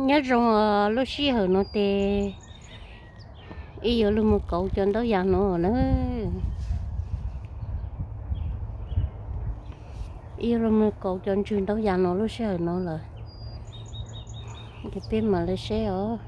Nyob zoo, lub sij hawm no ces ib yuav luag mus kauv cov ntaub yas no na. Ib yuav luag mus kauv cov ntswg ntaub yas no lub sij hawm no lawm. Ces peb mam li seb os.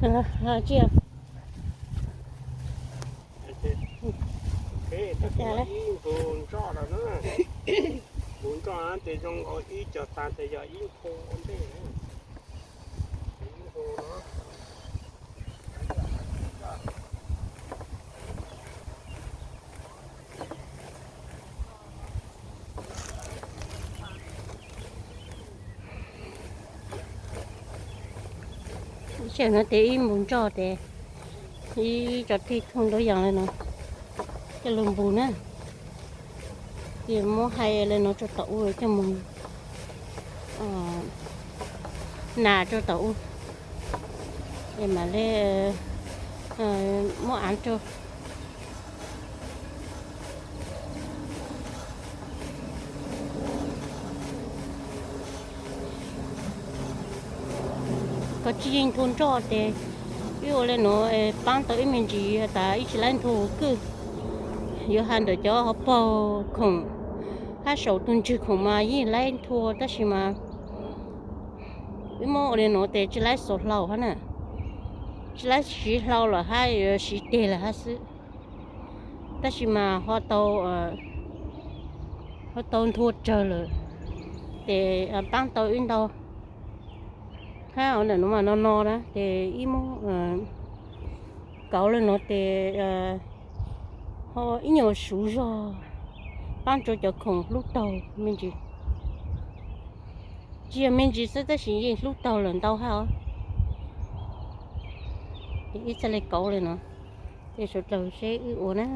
Ib npus ntsoj lawm na. Npus ntsoj ces zoo nkaus ib co tas ces yog ib npus ua ntej. Ib tsam no ces ib npus ntsoj ces ib co thij thooj ntaub yas li no coj lug npus na. Ces muab hais li no rau tom ub coj mus nas rau tom ub, es mam li muab av rau. Koj tsis yeej nthua nroj ces wb ua li nuav paab tau ib me ntsis tas wb tsis laib nthua kwj. Yuav has ntawm cov hauv paug khoom hab saum tug ntswg khoom mas yeej laib nthua tab sis mas wb muab ua li nuav tes tsis laib xuas hlau hab na, tsis laib siv hlau lawm hab yuav siv teg lawm hab xwb. Tab sis mas ho tau, ho tau nthua tsawg lawm ces paab tau wb ntau. Hab ua ntawm nuav mas no no na ces ib muab kauv li nuav tes ho ib nyuag suv zog paab rua cov khoom hlub taug me ntsis. Tsis yog me ntsis xwb tab sis yeej hlub taug lawm ntau hab os. Ces ib txhaj le kauv li no, ces sawv dlawg seb wb ua na.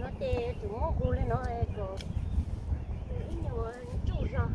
No ces tsuas muab hu li no kom ib nyuag ntsuj zog.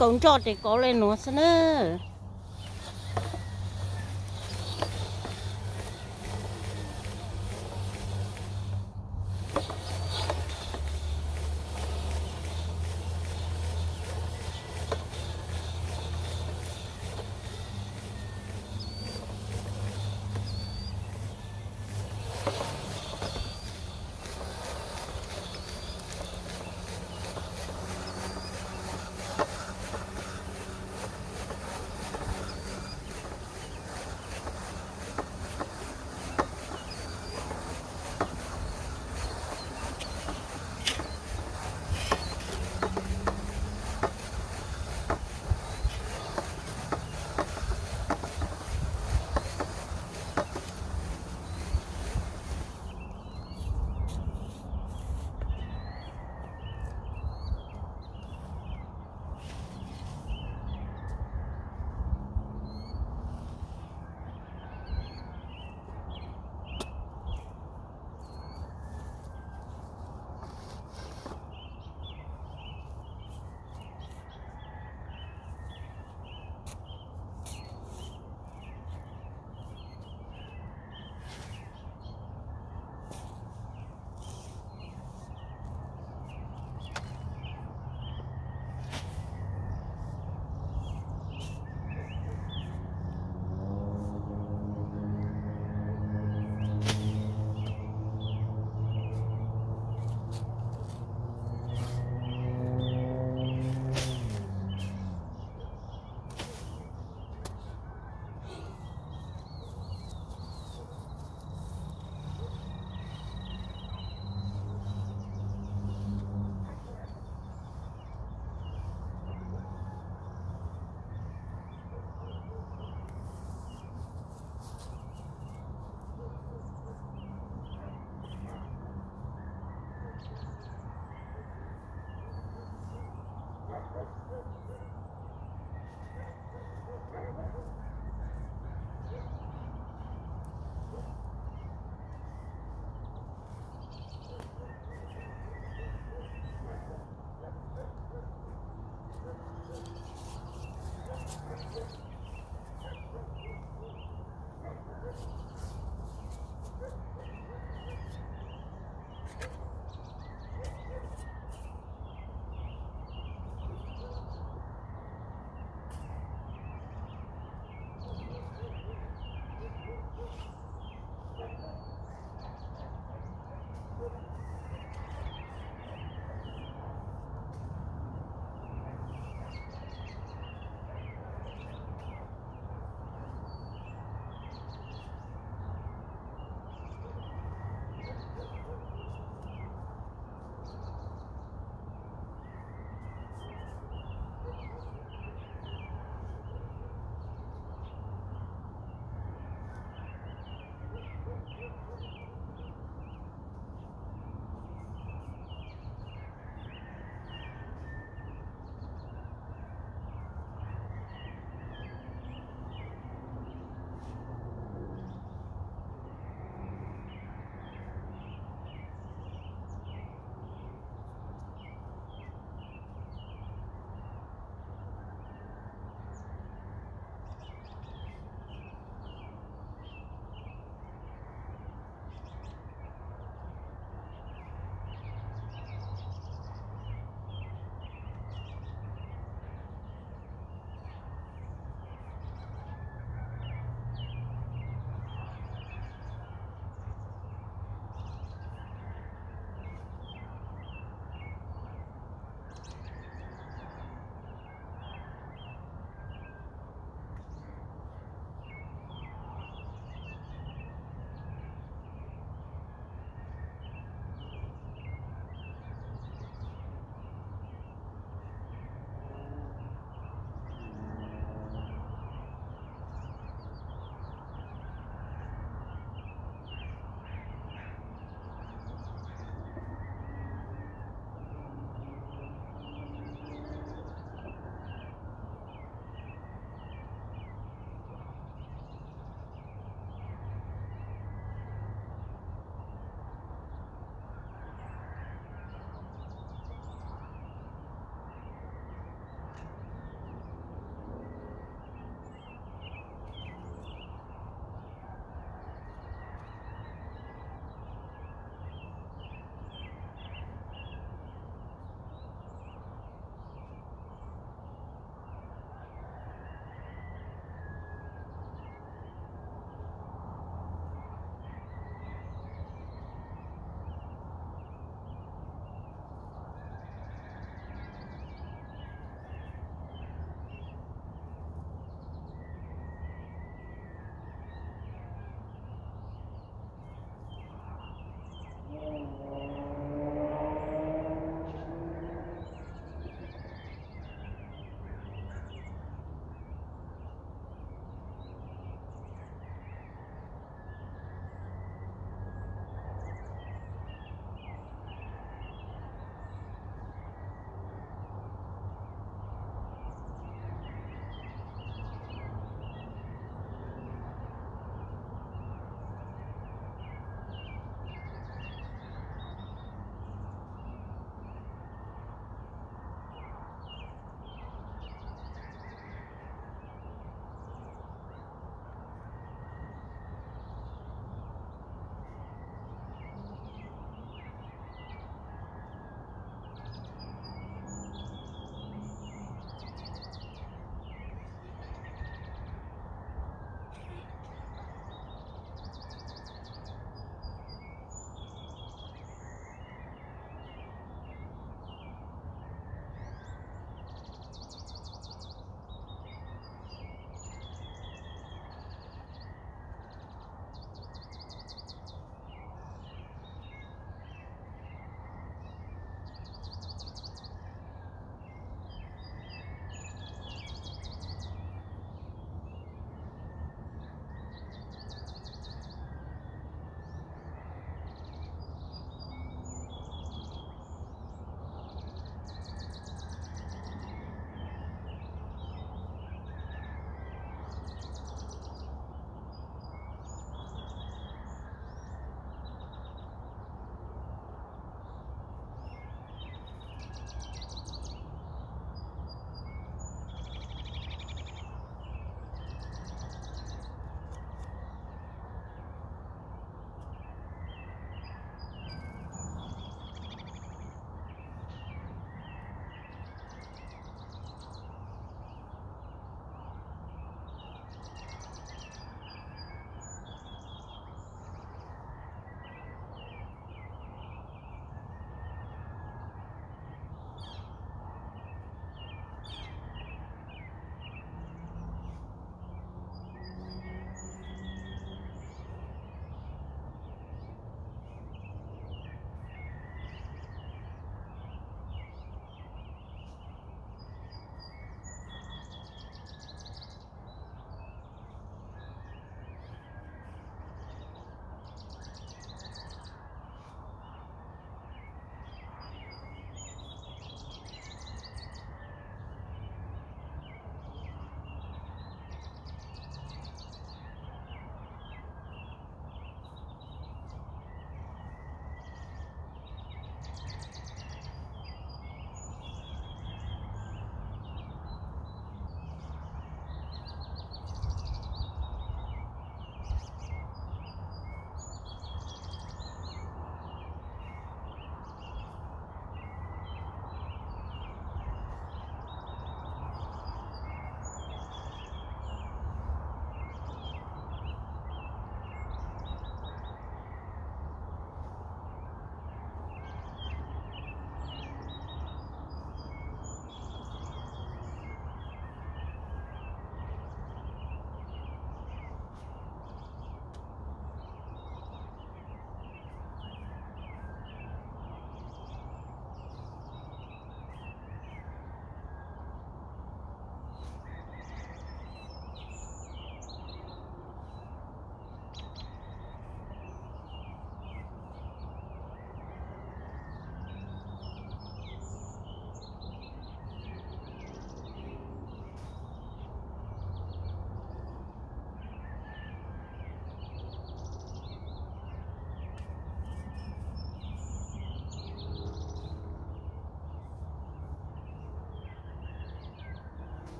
kaus nroj tes kov le nuav xwb na.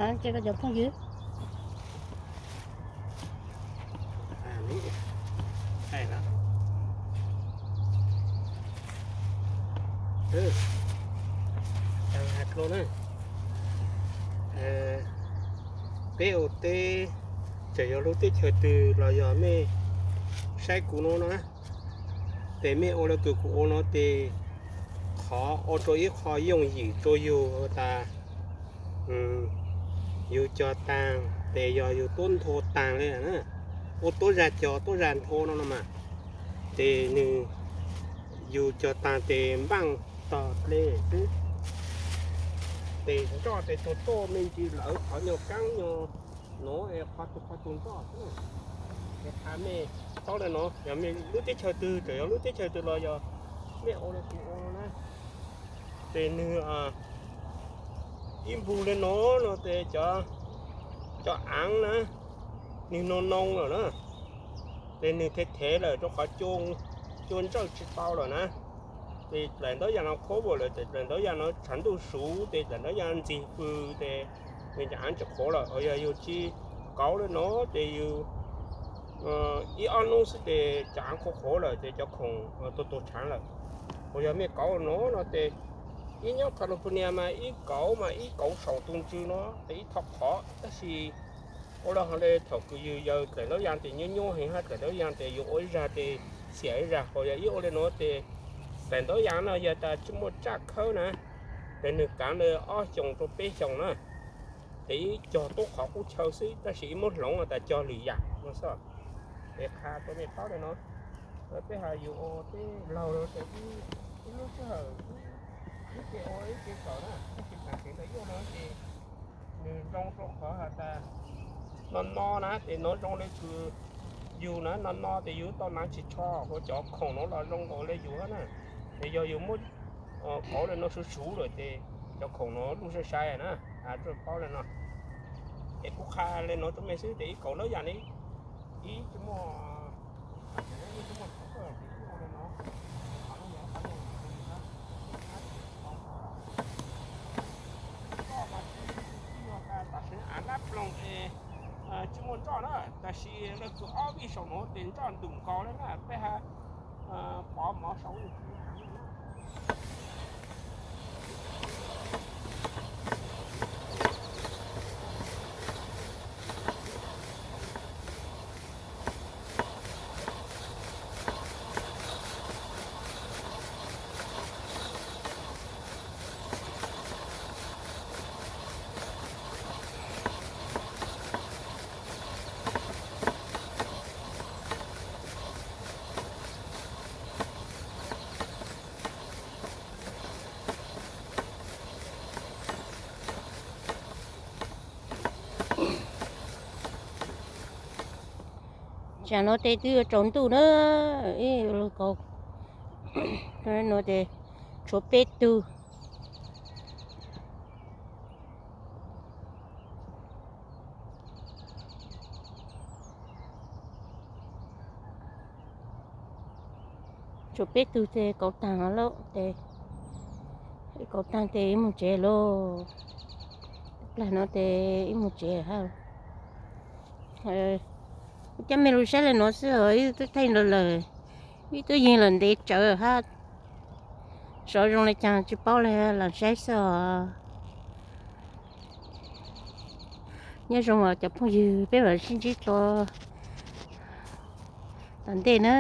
Ces cov phooj ywg, peb ua teb, txawm yog lub teb chaws twg los yog mej saib kuv no na, ces mej ua le kws kuv ua no ces qhov ua rau ib qho yooj yim rau yus tas yus cog taag ces yog yus tuab nthua taag le na, ua tuab zag cog tuab zag nthua no no mas, ces nws yus cog taag ces npaaj tog dlej xwb, ces nroj ces tuag tuaj me ntsis lawv qhov nyuag kaab nyuag nuav es qhov tug qhov tug nroj xwb. Ces qha mej paub le no, yog mej lub teb chaws twg, txawm yog lub teb chaws twg los yog mej ua le kuv ua no na, ces nws ib npug le no no ces cov aav na, nws noo noo lawm na, ces nws thev thev lawm rau qhov cua ntsawj tsis tau lawm na. Ces dlaim ntaub yas no qhuav lawm, ces dlaim ntaub yas no tshav ntuj suv ces dlaim ntaub yas ntxig pw, ces nws cov aav tsis qhuav lawm. Ho yog yus tsis kauv le no ces yus ib ob hnub xwb ces cov aav qhuav qhuav lawm ces cov khoom tuag tuag tshaav lawm. Ho yog mej kauv no no ces ib nyob California mas ib kauv mas ib kauv saum tus ntsws no ces ib tho qhov, tab sis ua le ho le thaum kws yus yawg dlaim ntaub yas ces nyuaj nyuaj heev hab, dlaim ntaub yas ces yus ua ib zag ces xiam ib zag. Ho yog ib ua le no ces dlaim ntaub yas no yog tas tsis muaj tsaj khawb na, ces nws kaav le ob xyoos rau peb xyoos na, ces ib cog tuab qhov qub chaw xwb, tab sis ib muab hloov tas cog lwm yam no xwb. Es qha rau mej paub le no, peb has yus ua teb laug no ces ib lub sij hawm ib ce ua ib ce kawm na, tab sis tam sim ntawd ib ua no ces nws zoo rau qhov has tas no no na ces nov zoo le kws yus na, no no ces yus tau naav tsis tsho, ua cov khoom no los zoo nkaus le yus na. Ces yog yus muab kauv le no suv suv lawm ces cov khoom no luj sai sai na, paub le no. Es kuv qha le no rau mej xwb ces ib kauv ntaub yas ne ib tsis muaj tam sim av nab ploog es tsis muaj nroj na, tab sis le kws ob vij saum nuav ces nroj ntum nkaus le na, peb has pov mov saum Tsam no ces twb yuav tsaus ntuj na, ib lug kauv no ces tshuav peb tug. Tshuav peb tug ces kauv taag lawm ces, kauv taag ces ib moog tsev lauj. Plag no ces ib moog tsev hab. Coj mej lug saib le nuav xwb os, ib tug thaij nrov lawm, ib tug yeeg lawm ntev tsawv hab. Sov zoo le caag tsis paub le, lam saib xwb os. Nyob zoo os cov phooj ywg, peb mam sib ntsib dlua tom ntej na.